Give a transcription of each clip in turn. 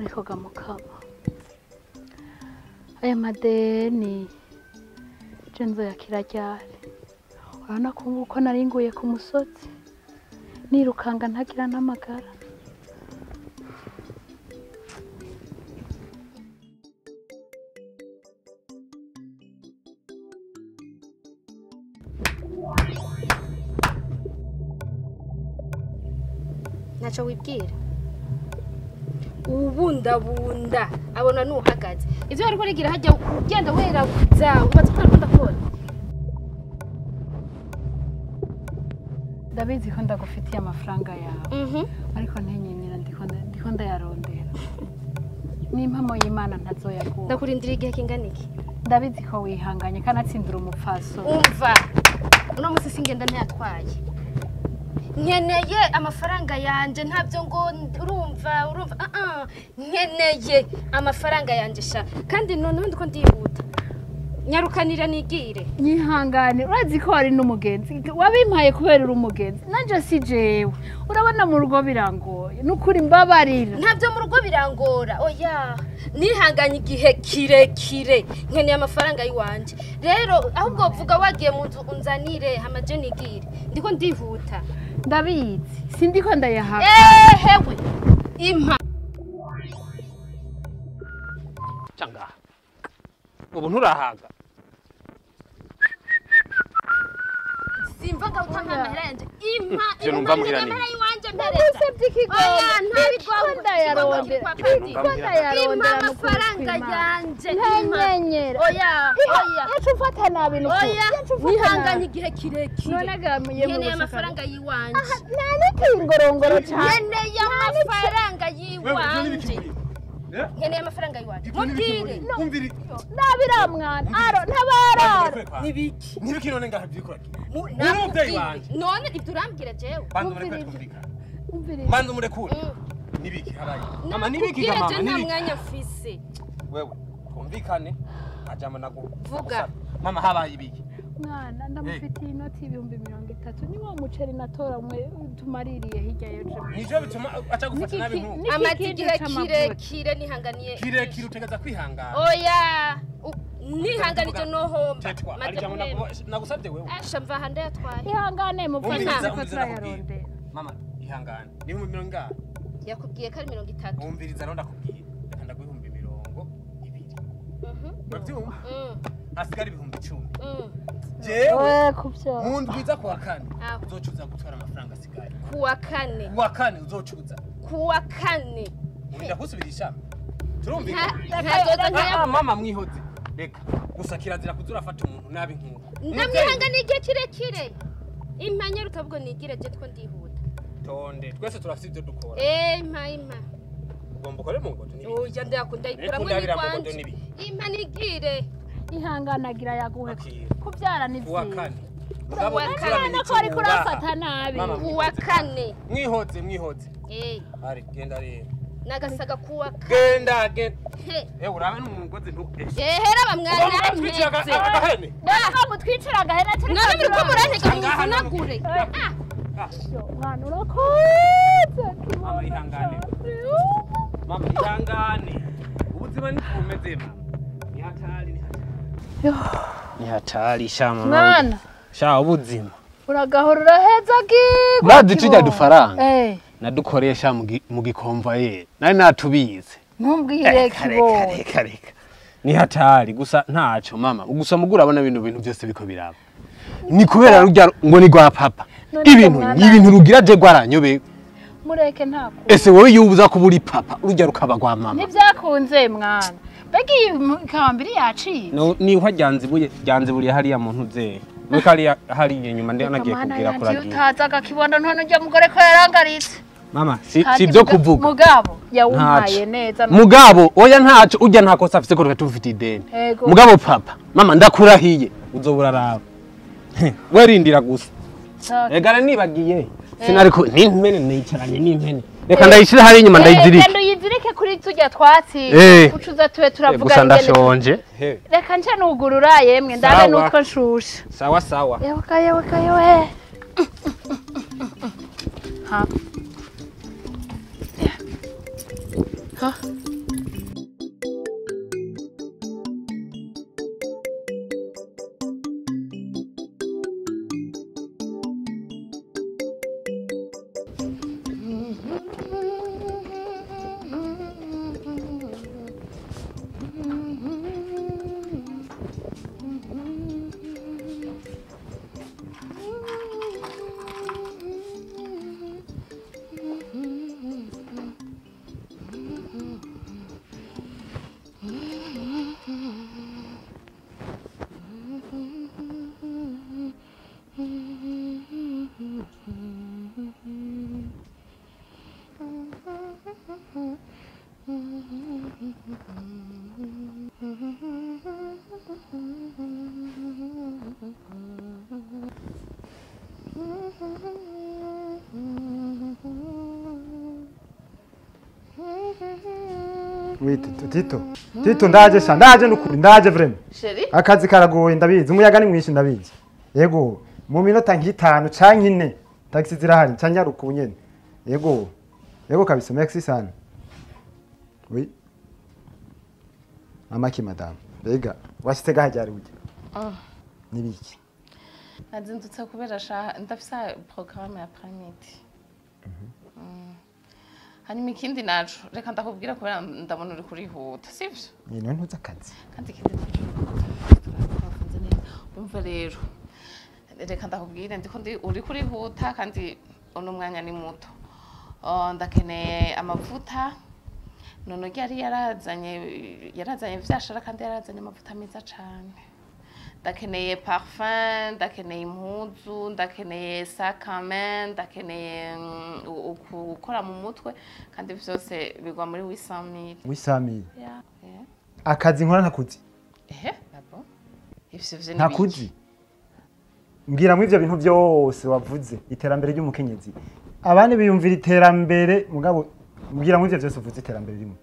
Ariko gamukaba aya madeni je nzoyakira ryari? Urabona ko nguko naringuye ku musozi nirukanga ntagira n'amagara. Ntacyo wibwira, ubundabunda abona nuhagaze ivyo ariko rigira hajya ugenda weraguza ubaza ko ariko ndakora. Ndabizi ko ndagufitiye amafaranga yawe, ariko ntenyenyera ndiko ndayarondera. N'impamo y'Imana ntazoyaguha. Ndakurindira igihe kingana iki? Ndabizi ko wihanganye kandi atsindira umupfaso. Umva, uno musi singenda ntiyatwaye. Nkeneye amafaranga yanje, ntabyo ngo urumva nkeneye amafaranga yanje sha. Kandi none ndiko ndihuta, nyarukanira nigire. Nyihangane, urazi ko wari n'umugenzi wabimpaye kubera uri umugenzi, nanje si jewe. Urabona mu rugo birangoye, nukuri mbabarira. Ntabyo mu rugo birangora, oya. Nihanganye igihe kirekire, nkeneye amafaranga yiwanje. Rero ahubwo vuga wagiye mu nzu unzanire hamaje nigire, ndiko ndihuta. Ndabizi sindiko ndayahaka. Ehewe impa canga ubu nturahaga. Simva nga utanga amahera yanje. Impa numva muhira ni amahera yiwanje mpereza. Oya ntabigomba ndayarondera. Impa amafaranga yanje. Ntenyenyera. Oya oya. Yacu mfata nabi nuko. Oya nihanganye igihe kirekire. None gamuye mu nkeneye amafaranga yiwanje. Nani kingorongoro cyane. Nkeneye amafaranga yiwanje. Nkeneye amafaranga yiwanje. Mubwire. Nabira mwana. Aro ntabarara. Nibiki? Nibiki none ngaha byikora. Ni wanje. None ibyo urambwira jewe. Banza murekure twumvikane. Banza murekure. Nibiki habaye? Mama nibiki ga mama nibiki. Nta mwanya mfise. Wewe twumvikane ajama nago. Vuga. Mama habaye ibiki? Mwana ndamufitiye inoti 30,000 ni wa muceri natora mwe tumaririye hirya y'ejo. Nivyo bituma aca gufata nabi nkuko. Amaze igihe kirekire nihanganiye. Kirekire utegeza kwihangana. Oya nihanganije no homba. Nagusabye wewe. Asha mva hande yatwaye. Ihangane mupfana ko turayarondera. Mama ihangane. Ni 50. Yakubwiye ko ari 30. Umviriza rero ndakubwiye. Reka ndaguha 20,000. Uravyumva? Hasigara 10,000. Jewe mu ndwiza kuwa kane uzocuza gutora amafaranga asigaye. Kuwa kane. Kuwa kane uzocuza. Kuwa kane. Urinda kusubirisha. Turumvikana. Mama mwihoze. Reka gusa kirazira kuzurafata umuntu nabi nkuko. Ndamwihangana igihe kirekire. Impanya rutabwo nigire je two ndihuta. Tonde twese turafite ibyo dukora. Impa impa. Ugomba ukore mu ngodo nibi. Oya ndakunda ikuramo ni impa nigire. Ihanganagira yaguhe kubyara ni kuwa kane. Mugabo ko ari kurafata nabi. Kuwa kane. Mwihoze mwihoze. Ari genda rero. Nagasaga kuwa kane. Genda genda. Urabe n'umugozi ntu. Hera bamwana ntwicira agahene. Ntabwo mutwicira agahene turi. None muri ko murantega muvunagure. Mwana urakoze. Mama ihangane. Mama ihangane. Ubuzima ni kumeze mama. Ni hatari ni hatari. Ni hatari sha mama. Mwana. Sha ubuzima. Uragahora uraheza gigwa. Bazi tujya dufaranga. Nadukoresha mu gikomvaye. Nari natubize. Ntumbwire kibo. Reka reka. Ni hatari gusa ntaco mama. Gusa mugura abona ibintu byose biko biraba. Ni kubera rujya ngo ni gwa papa. Ibintu rugira je gwaranyobe. Mureke ntako. Ese wowe yubuza kuburi papa urujya rukaba gwa mama. Nivyakunze mwana. Mbega iyi kambiri yaciye. No ni ho ryanzibuye ryanziburiye hariya muntu ze. Nuko hariya hariye nyuma ndi anagiye kubwira kuragiye. Utazaga kibondo none ujya mugore ko yarangaritse. Mama si byo kuvuga. Mugabo yawumpaye neza. Mugabo oya ntaco ujya ntakosa afise ko tufite ideni. Mugabo papa mama ndakurahiye uzobura raba. Werindira gusa. Egara nibagiye. Sinariko n'impene nicaranye n'impene. Reka ndayishira hari inyuma ndayizirike. Genda uyizirike kuri tujya twatsi. Ucuza tube turavuga gusa ndashonje. Reka nce nugurura yemwe ndabe nutwo nshusha. Sawa sawa. Yewe yewe yewe. Ha. Ha. Oui, Tito. Tito ndaje sha, ndaje nukuri, ndaje vraiment. Chéri? Akazi karagoye ndabizi, umuyaga ni mwinshi ndabizi. Yego, mu minota nk'itanu canke ine taxi zirahari, canyaruka ubunyene. Yego. Yego kabisa, merci sana. Oui. Amaki madame. Mbega, washitse gahajyari uje. Ah. Nibiki? Nazindutse kubera sha ndafisa programme ya après-midi. Hanyuma ikindi naco reka ndakubwira kubera ndabona uri kurihuta, sivyo? Ni none ntuza akazi. Kandi ikindi naco turafunze neza. Umva rero reka ndakubwira ndiko ndi uri kurihuta kandi uno mwanya ni muto. Ndakeneye amavuta. None yari yarazanye vyashara kandi yarazanye amavuta meza cane. Ndakeneye parfum, ndakeneye impuzu, ndakeneye sac à main, ndakeneye gukora mu mutwe kandi vyose bigwa muri 800,000. 800,000. Yeah. Yeah. Akazi nkora ntakuzi. Ehe, nabo. Ivyo vyo ni ntakuzi. Mbwira mu ivyo bintu byose wavuze iterambere ry'umukenyezi. Abandi biyumvira iterambere mugabo mbwira mu ivyo byose uvuze iterambere rimwe.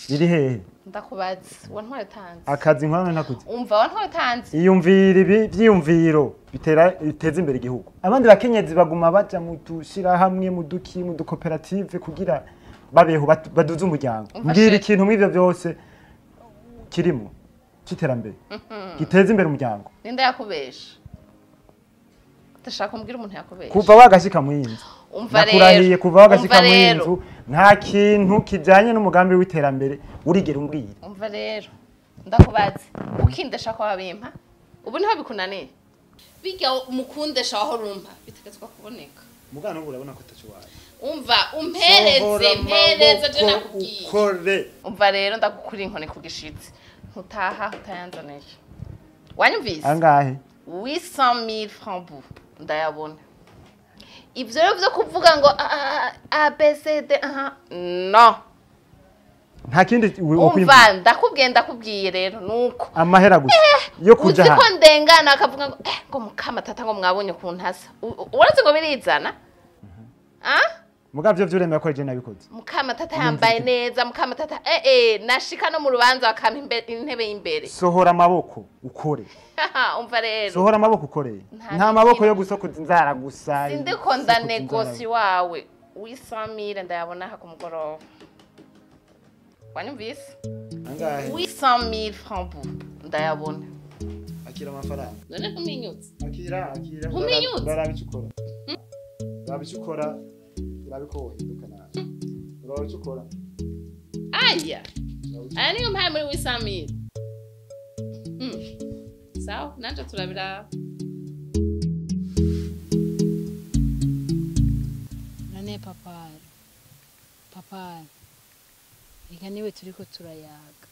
Riri hehe? Ndakubaza, wantwaye utanze. Akazi nkora ntakuzi. Umva wantwaye utanze. Iyumvira ibi byiyumviro bitera biteza imbere igihugu. Abandi bakenyezi baguma baja mu dushira hamwe mu duki mu dukoperative kugira babeho baduze umuryango. Mbwira ikintu mu ivyo byose kirimo citerambere. Giteza imbere umuryango. Ninde yakubesha? Ndashaka kumbwira umuntu yakubesha. Kuva wagashika mu yinzu. Umva rero. Nakurahiye kuva wagashika mu yinzu nta kintu kijanye n'umugambi w'iterambere urigera umbwira. Umva rero. Ndakubaza. Ukindesha kwa bimpa? Ubu niho bikunaniye. Bijya mukundesha aho rumpa bitegetswa kuboneka. Mugana ubu urabona ko tacuwaye. Umva umpereze mpereze je nakubwiye. Ukore. Umva rero ndagukura inkoni kugishitsi. Ntutaha utayanzaniye. Wanyumvise? Angahe? 800,000 francs bu. Ndayabona. Ivyo rero vyo kuvuga ngo A B C D aha no. Nta kindi umva ndakubwiye rero nuko amahera gusa yo kuja ha. Uziko ndengana akavuga ngo ngo mukama tata ngo mwabonye kuntasa. Urazi ngo birizana? Ah? Mugavyo vyuremera ko je nabikoze. Mukama tata yambaye neza, mukama tata nashika no mu rubanza bakampa intebe y'imbere. Sohora amaboko ukore. Umva rero. Sohora amaboko ukore. Nta maboko yo gusokoza inzara gusa. Sindiko ndanegosi wawe. 800,000 ndayabona ha kumugoroba. Wanyumvise? Angahe? 800,000 francs bu. Ndayabona. Akira amafaranga. None ntuminyutse. Akira. Ntuminyutse. Barabicukora. Barabicukora. Urabiko uhinduka nabi. Urabicukora. Aya. Aya niyo mpaye muri 800,000. Sawa, nanje turabira. None papa. Papa. Ega niwe turiko turayaga.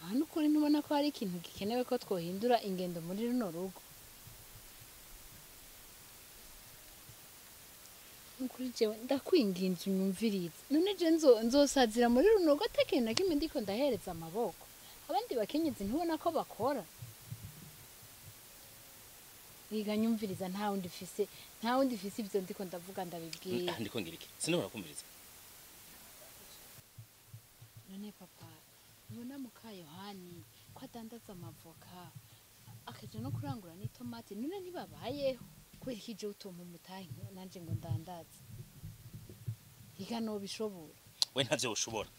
Hano kuri ntubona ko hari ikintu gikenewe ko twohindura ingendo muri runo rugo. Nukuri jewe ndakwinginze unyumvirize. None je nzosazira muri runo rugo atakena kimwe ndiko ndahereza amaboko. Abandi bakenyezi ntubona ko bakora. Iga nyumviriza nta wundi mfise ivyo ndiko ndavuga ndabibwira. Ndiko ngira iki? Sinobora kumviriza. None papa, ubona muka Yohani ko adandaza amavoka akaja no kurangura n'itomati none ntibabayeho. Kubera iki je utompa umutahe nanje ngo ndandaze? Iga no bishobora. We ntavyo ushobora.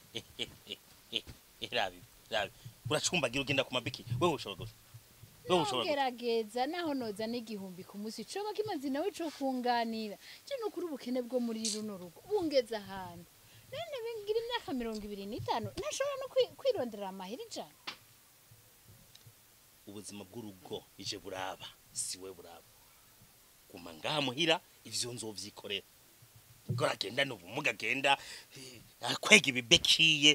Rabi, rabi. Uracumbagira ugenda ku mabiki. Wewe ushobora gusa. Wewe ushobora. Gerageza naho noza n'igihumbi ku munsi coba kimaze nawe co kunganira. Je nukuri ubukene bwo muri runo rugo bungeza ahantu. None bingira imyaka 25 ntashobora no kwirondera amahera ijana. Ubuzima bw'urugo ije buraba siwe buraba. Guma ngaha muhira ivyo nzovyikorera. Goragenda n'ubumuga genda akwega ibibekiye.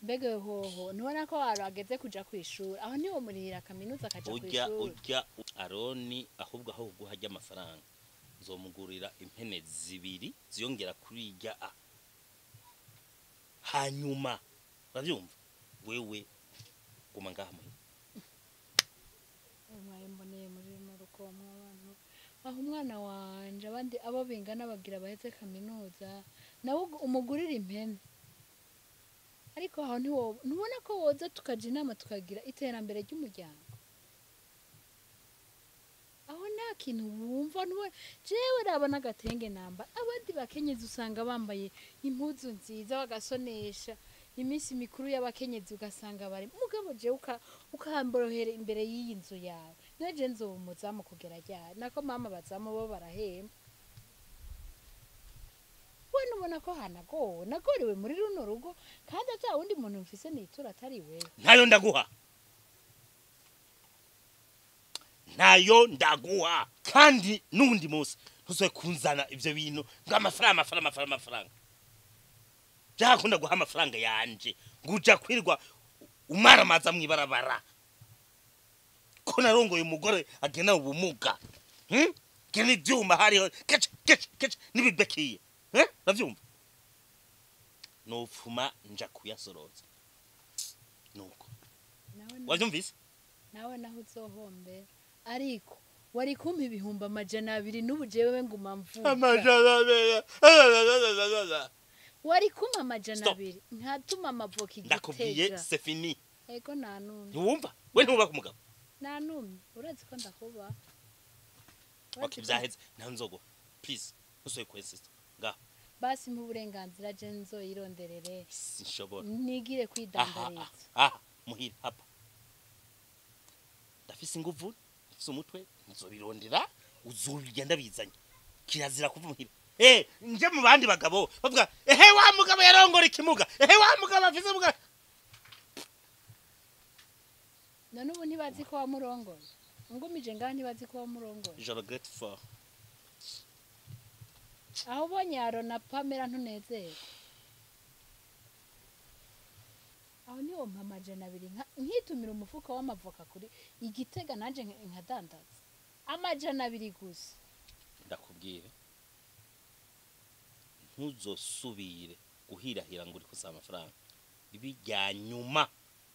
Mbega hoho ntubona ko warageze kuja kwishura aho niwo murihira kaminuza akaja kwishura. Urya Aroni ahubwo aho guhajya amafaranga nzomugurira impene zibiri ziyongera kuri irya a. Hanyuma uravyumva wewe guma ngaha muhira. Mwaye mboneye muri runo rugo mw'abantu Aho umwana wanje abandi abo bingana bagira baheze kaminuza nawe umugurira impene. Ariko aho ntubona ko woza tukaja inama tukagira iterambere ry'umuryango. Aho nta kintu wumva jewe raba n'agatenge namba abandi bakenyezi usanga bambaye impuzu nziza bagasonesha iminsi mikuru y'abakenyezi ugasanga bari mugabo jewe ukamborohera imbere y'iyi nzu yawe naje nzoba umuzamu kugera ryari nako mama bazamu bo barahemba. We nubona ko hanagowe nagorewe muri runo rugo kandi ata wundi muntu mfise nitura atari wewe. Ntayo ndaguha, ntayo ndaguha kandi n'undi munsi ntuzoye kunzana ivyo bintu ngo amafaranga amafaranga amafaranga amafaranga. Byakunda guha amafaranga yanje nguja kwirwa umaramaza mwibarabara ko narongoye umugore agena ubumuga gena ivyuma hariho kece kece kece nibibekiye uravyumva nopfuma nja kuyasoroza nuko wavyumvise nawe naho uzohombera ariko wari kumpa 200,000 n'ubu jewe nguma mvuga 200 wari kumpa 200 nkatuma amavoka igitega. Ndakubwiye c'est fini. Ego nanumye. Ntiwumva we ntuba ku mugabo nanumye urazi ko ndakuba. Okay byaheze nta nzogo please usoye kwesista nga basi mu burenganzira je nzoyironderere sinshobora nigire kwidandariza. Aha muhira hapa ndafise inguvu ndafise umutwe nzobirondera uzobigenda bizanye kirazira kuva muhira. Nje mu bandi bagabo bavuga ehe wa mugabo yarongora ikimuga ehe wa mugabo afise muga. None ubu ntibazi ko wamurongoye ngumije ngaha ntibazi ko wamurongoye. Je regrette fort. Aho ubonye Aro na Pamela ntunezerwa. Aho niwo mpa 200 nkitumira umufuko w'amavoka kuri igitega nanje nkadandaza 200 gusa. Ndakubwire ntuzosubire guhirahira ngo uri kusaba amafaranga bijya nyuma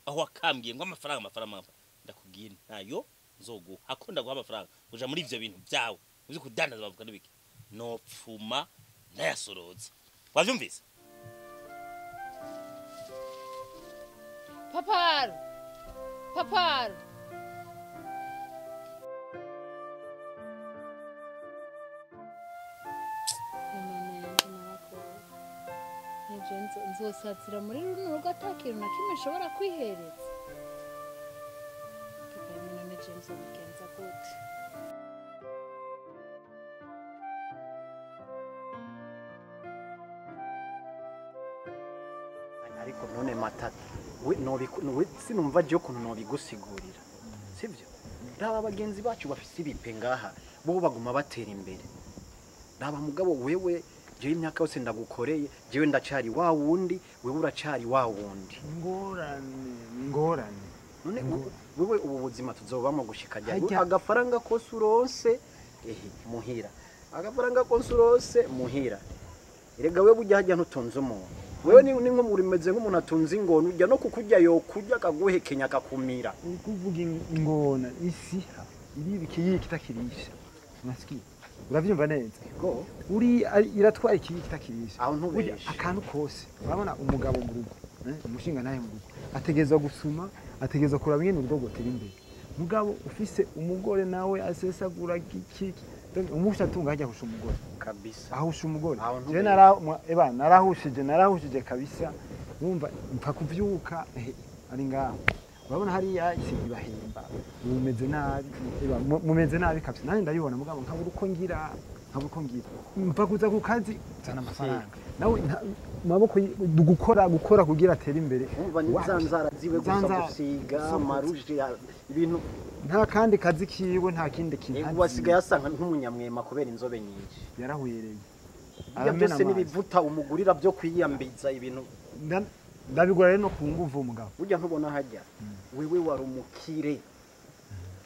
aho wakambwiye ngo amafaranga amafaranga ndakubwiye ntayo nzoguha akunda guha amafaranga uja muri ivyo bintu byawe uzi kudandaza bavuga n'ibiki nopfuma ndayasoroza wavyumvise. Paparo paparo nzosatira muri runo rugo atakintu na kimwe nshobora kwihereza. None je nzobigenza gute? Ariko none matata we we sinumva je ukuntu nobigusigurira sivyo? Raba bagenzi bacu bafise ibipe ngaha bo baguma batera imbere. Raba mugabo wewe jewe imyaka yose ndagukoreye jewe ndacari wa wundi wewe uracari wa wundi. Ngorane ngorane none wewe ubu buzima tuzobamo gushika ryari? Agafaranga kose uronse ehe muhira, agafaranga kose uronse muhira. Erega wewe ujya hajya ntutunze umuntu wewe ni nko urimeze nk'umuntu atunze ingona ujya no kukurya yokurya akaguhekenya akakumira. Ukuvuga ingona isiha iri ikiyi kitakirisha unasikia uravyumva neza go uri iratwara ikiyi kitakirisha aho ntubeshe akantu kose. Urabona umugabo mu rugo umushinga naye mu rugo ategezwa gusuma ategezwa kuraba ingene urugo rwotera imbere. Mugabo ufise umugore nawe asesagura iki umusha atunga hajya husha umugore kabisa ahusha umugore. Je narahushije kabisa wumva mpfa kuvyuka ari ngaho. Urabona hariya isi ibahemba mumeze nabi mumeze nabi kabisa nanje ndabibona mugabo nkabura uko ngira mpfa kuza ku kazi zana amafaranga nawe maboko gukora kugira atere imbere. Umva nzanzara ziwe gusa gusiga amaruje ibintu nta kandi kazi kiwe nta kindi kintu. Ubu asigaye asa nk'umunyamwema kubera inzobe nyinshi yarahwereye aramena byose n'ibivuta umugurira byo kwiyambiza ibintu ndabigura rero no ku nguvu umugabo. Burya ntubona hajya wewe wari umukire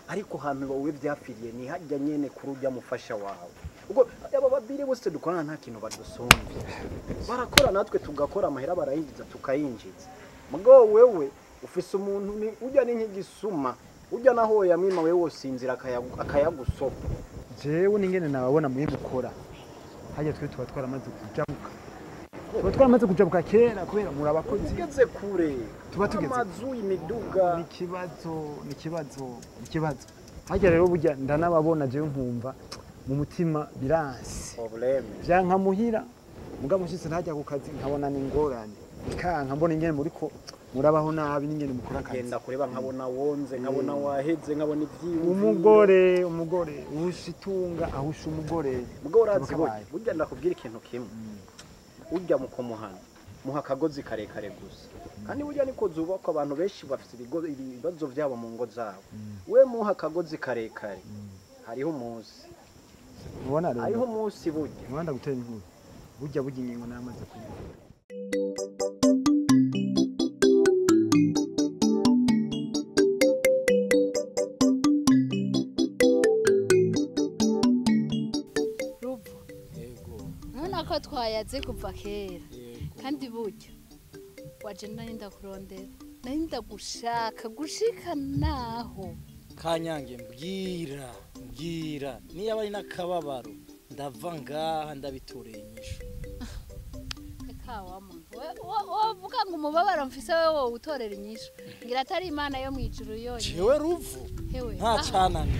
ariko hantu wowe byapfiriye ni hajya nyene kuri ujya mufasha wawe. Ubwo aba babiri bose dukorana nta kintu badusumvye barakora natwe tugakora amahera barayinjiza tukayinjiza. Mugabo wewe ufise umuntu ni ujya ni nk'igisuma ujya naho yamwima wewe wosinzira akayagusopa. Jewe ningene nababona mwe mukora. Hajya twe tuba twaramaze kujabuka. Tuba twaramaze kujabuka kera kubera muri abakozi. Tugeze kure. Tuba tugeze amazu, imiduga. Nikibazo, nikibazo, nikibazo. Hajya rero burya ndanababona jewe nkumva mu mutima biranse. Probleme. Vyanka muhira mugabo nshitse ntajya ku kazi nkabona ni ingorane. Bikanka mbona ingene muriko murabaho nabi n'ingene mukora akazi. Genda kureba nkabona wonze, nkabona waheze, nkabona ivyiyumviro. Umugore, umugore, ushitunga ahusha umugore. Mugabo urazi Kabaye. burya ndakubwira ikintu kimwe. Urya mukumuhana muha akagozi karekare gusa. Kandi burya niko zubakwa, abantu benshi bafite ibibazo byabo mu ngo zabo. We muha akagozi karekare. Hariho umunsi. Ubona rero. Hariho umunsi burya. Ubona gutera inkuru. Burya burya ingingo namaze kuyivuga. Ruvu. Urabona ko twayaze kuva kera. Kandi burya waje nari ndakurondera, nari ndagushaka gushika naho. Kanyange mbwira, mbwira niyo ari n'akababaro ndava ngaha ndabitoreye inyishu. Eka wa muntu wovuga ngo umubabaro mfise wewe wowutorera inyishu, ngira atari Imana yo mw'ijuru yonyine. Jewe Ruvu Hewe, nta aha. canane.